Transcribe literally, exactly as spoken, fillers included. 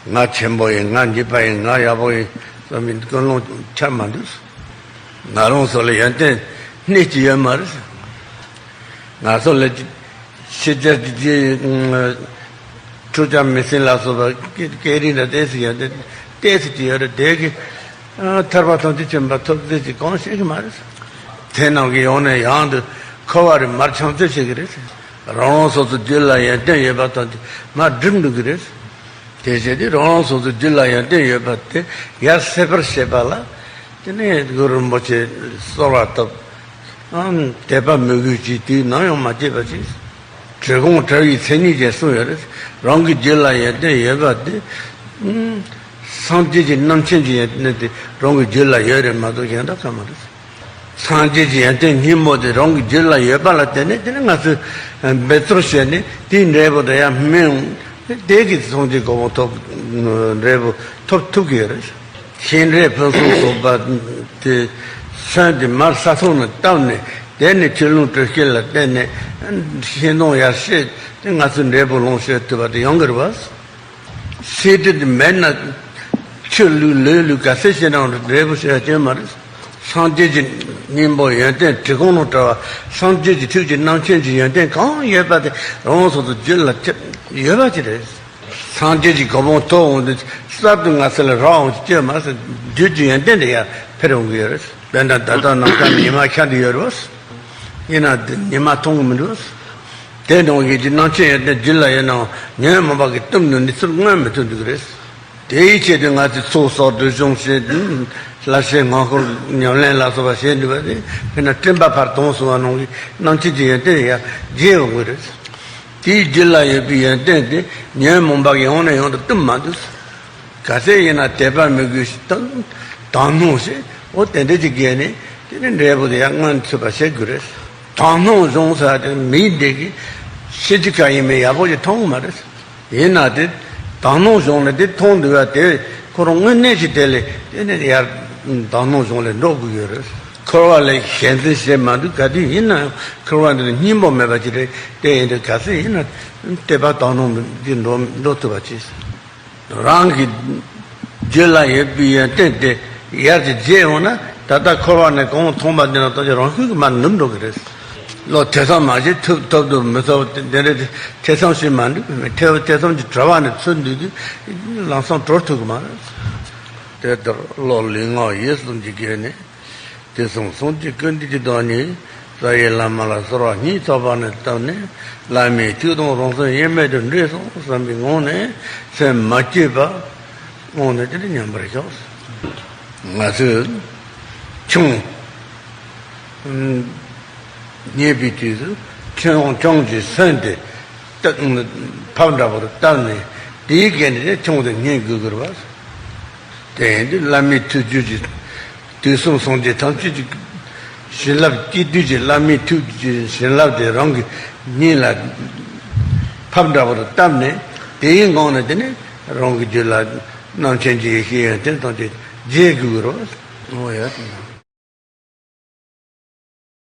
ང་ཆེན་པོ་ཡིན། ང་འཇིགས་པ་ཡིན། ང་ཡག་པོ་ཡིན་བསམ་པའི་ཀུན་སློང་ཆགས་མ་འདུག་ང་རང་ཚོ་ལ་ཡོན་ཏན་སྣེ་གཅིག་ཡོད་མ་རེད། ང་ཚོ་ལ་ཕྱི་རྒྱལ་གྱི་ཁྲུ་ཅང་མི་སྲིན་ལ་སོགས་པ་སྐད་རིགས་འདྲ་ཏོག་ཙམ་ཡོད་དེ། ཏོག་ཙམ་ཅིག་ཡོད་རེད། དེ་གི་ཐར་པ་ཐམས་ཅད་མཁྱེན་པ་ཐོབ་ཚད་ཅིག་གང་ཤེས་ཀྱི་མ་རེད། དེ་རྣམས་ཀྱིས་ཡང་ནས་ཡང་དུ་འཁོར་བ་རེ་མར་ཆང་བཙོ་བྱེད་ཀྱི་རེད། རང་རང་སོ་སོ་རྒྱུད་ལ་ཡོན་ཏན་ཡོད་པ་དང་དེ་མར་སྒྲིབ་འགྲོ་གི་རེད། དེ་བྱས་ཏེ་རང་རང་སོ་སོ་རྒྱུད་ལ་ཡོན་ཏན་ཡོད་པ་དེ་ཡར་སེལ་བར་བྱེད་པ་ལ། དེ་ནས་གུ་རུ་རིན་པོ་ཆེ་གསོལ་བ་བཏབ། ཨང་། དད་པ་མོས་གུས་ཀྱིས་དུས་ནམ་ཡང་མ་སྐྱེས་པ་ཅིག་དྲི་གུང་བྲལ་བའི་མཚན་ཉིད་ཅེས་གསུངས་ཡོད་རེད། རང་གི་རྒྱུད་ལ་ཡོན་ཏན་ཡོད་པ་དེ། ཨང་། སངས་རྒྱས་ཀྱི་རྣམ་མཁྱེན་གྱི་ཡོན་ཏན་དེ་རང་གི་རྒྱུད་ལ་ཡོད་རེད་མ་གཏོགས་གཞན་དག་ཙམ་མ་རེད། སངས་རྒྱས་ཀྱི་ཡོན་ཏན་སྙིང་པོ་དེ་རང་གི་རྒྱུད་ལ་ཡོད་པ་ལ་བརྟེན་ནས། དེ་ནས་ང་ཚོས་འབད་རྩོལ་བྱས་ནས་དེའི་འབྲས་བུ་དེ་ཡང་སྨིན། དེ་གིས་སངས་རྒྱས་གོ་འཕང་ཐོབ། འབྲས་བུ་ཐོབ་ཐུབ་ཀྱི་ཡོད་རེད། ཤིང་འབྲས་ཕུན་སུམ་ཚོགས་པ་དེ་སོན་དེ་མར་ས་ཐོག་ནས་བཏབ་ནས། དེ་ནས་ཆུ་ཀླུང་དྲོད་སྐྱེད་ལ་བརྟེན་ནས་ཤིང་སྡོང་ཡར་སྐྱེས་ཏེ་ང་ཚོས་འབྲས་བུ་ལོངས་སྤྱོད་ཐུབ་པ་དེ་ཡོང་གི་རེད་བ། སེམས་དེ་མེད་ན་ཆུ་བླུགས་ལུད་བླུགས་ག་ཚད་བྱས་ན་འབྲས་བུ་ཞེ་དྲག་སྐྱེ་མ་རེད། སངས་རྒྱས་ཀྱི་སྙིང་པོ་ཡོན་ཏན་དྲི་གུང་དང་བྲལ་བ། སངས་རྒྱས་ཀྱི་ཐུགས་ཀྱི་རྣམ་མཁྱེན་གྱི་ཡོན་ཏན་གང་ཡོད་པ་དེ་རང་སོ་སོ་རྒྱུད་ལ་ཡོད་པ་ཅིག་རེད། སངས་རྒྱས་ཀྱི་གོ་འཕང་ཐོབ་འོང་དུས་གསར་དུ་ང་ཚོ་ལ་རག་འོང་ཅིག་སྐྱེ་མ་སོང་། རྒྱུད་ཀྱི་ཡོན་ཏན་དེ་ཡར་འཕེལ་འོང་གི་ཡོད་རེད། དཔེར་ན་ད་ལྟ་ནམ་མཁའ་ཉི་མ་ཤར་འདི་ཡོད་རེད། ཡིན་ན་འདི་ཉི་མ་མཐོང་གི་མི་འདུག་དེ་ནང་བཞིན་གྱི་རྣམ་མཁྱེན་ཡོན་ཏན་རྒྱུད་ལ་ཡོད་ནའང་ཉོན་མོངས་པ་གིས་གཏུམ་ནས་ནུས་ཚུལ་མངོན་མི་ཐུབ་འདུག་གི་རེད། དེའི་ཆེད་དུ་ང་ཚོས་ཚོགས་གསོག་སྒྲིབ་སྦྱོང་བྱེད། བསླབ་བྱའི་ངང་ཁུར་ཉམས་ལེན་ལ་སོགས་པ་བྱེད་འདུག་པ་དེ། དཔེར་ན་སྤྲིན་པ་ཕར་ལྡང་སོང་བ་ནང་བཞིན་རྣམ་མཁྱེན་གྱི་ཡོན་ཏན་ཡར་རྒྱས་འོང་གི་རེད། དེའི་རྒྱུད་ལ་ཡོད་པའི་ཡོན་ཏན་དེ་ཉོན་མོངས་པ་གིས་ཡང་ནས་ཡང་དུ་གཏུམ་མ་འདུག་ག་ཚད་ཡིན་ན་དད་པ་མོས་གུས་དང་དག་སྣང་བྱས། འོ་དེ་འདྲ་ཅིག་བརྒྱབ་ནས་དེ་ནས་འབྲས་བུ་དེ་ཡང་མངོན་ཐུབ་པ་བྱེད་དགོས་རེད། དག་སྣང་སྦྱོང་ཟེར་དེ་མིའི་འདི་གི་ཤེས་རྒྱུ་ག་ཡིན་མིན་ཡག་པོ་ཞིག་མཐོང་གི་མ་རེད། ཡིན་ན་དེ་དག་སྣང་སྦྱོང་ལ་དེ་མཐོང་འདུག་པ་དེ་ཁོ་རང་དངོས་གནས་ཀྱི་དེ་ལས་དེ་ནས་ཡར་དག་སྣང་སྦྱོང་ལ་འགྲོ་དགོས་ཡོད་རེད། འཁོར་བ་ལས་གཞན་འཛིན་བྱེད་མ་འདུག་ག་དུས་ཡིན་ན་ཡང་འཁོར་བ་འདི་ལ་སྙིང་པོ་མེད་པ་ཅིག་རེད། དེ་ཡིན་དུས་ག་ཚད་ཡིན་ན་དད་པ་དག་སྣང་འདི་འགྲོ་འགྲོ་ཐུབ་པ་བྱེད། རང་གི་རྒྱུད་ལ་ཡོད་པའི་ཡོན་ཏན་དེ་ཡར་གྱི་རྒྱས་འོང་ན། ད་ལྟ་འཁོར་བ་ནས་གང་མཐོང་པ་འདི་ན་ལྟོས་ཀྱི་རང་ཤུགས་ཀྱིས་མར་ནུབ་འགྲོ་གི་རེད། བློ་ཐེ་ཚོམ་མ་བྱེད། ཐུབ་ཐུབ་འདུག་མི་ཐུབ་དེ་འདྲ་ཐེ་ཚོམ་བྱེད་མ་འདུག་ཐེ་ཐེ་ཚོམ་གྱི་དྲི་བ་ནས་ཚུར་འདུས་དུས་ལམ་སང་གྲོལ་ཐུབ་ཀྱི་མ་རེད། དེ་ལྟར་བློ་ལུས་ངག་ཡིད་གསུམ་གྱི་སྒོ་ནས། དུས་གསུམ་སངས་རྒྱས་ཀུན་འདུས་ཀྱི་བདག་ཉིད། རྩ་བའི་བླ་མ་ལ་གསོལ་བ་སྙིང་ཐག་པ་ནས་བཏབ་ནས། བླ་མའི་ཐུགས་དང་རང་སེམས་དབྱེར་མེད་དུ་འདྲེས་སོང་བསམ་པའི་ངང་ནས་སེམས་མ་བསྐྱོད་པ་ངང་ནས་དེ་ནས་མཉམ་པར་བཞག་ང་ཚོས་ཆང་ཉལ་བའི་དུས་སུ་ཆང་ཆང་གི་སོན་དེ་ཕབ་འདྲ་པོར་བཏབ་ནས། དེའི་སྒོ་ནས་ཆང་དེ་ཉལ་དགོས་ཀྱི་རེད་པ། དེ་ཡིན་དུས་བླ་མའི་ཐུགས་རྒྱུད་ཀྱི། དུས་གསུམ་སངས་རྒྱས་ཐམས་ཅད་ཀྱི་བྱིན་རླབས་སྐྱེ་དུས་ཀྱི་བླ་མའི་ཐུགས་ཀྱི་བྱིན་རླབས་དེ་རང་གི་སྙིང་ལ་ཕབ་འདྲ་པོར་བཏབ་ནས། དེའི་ངང་ནས་དེ་ནས་རང་གི་རྒྱུད་ལ་རྣམ་མཁྱེན་གྱི་ཡེ་ཤེས་ཡོན་ཏན་ཐམས་ཅད་རྒྱས་དགོས་ཀྱི་རེད། འོ་ཡ།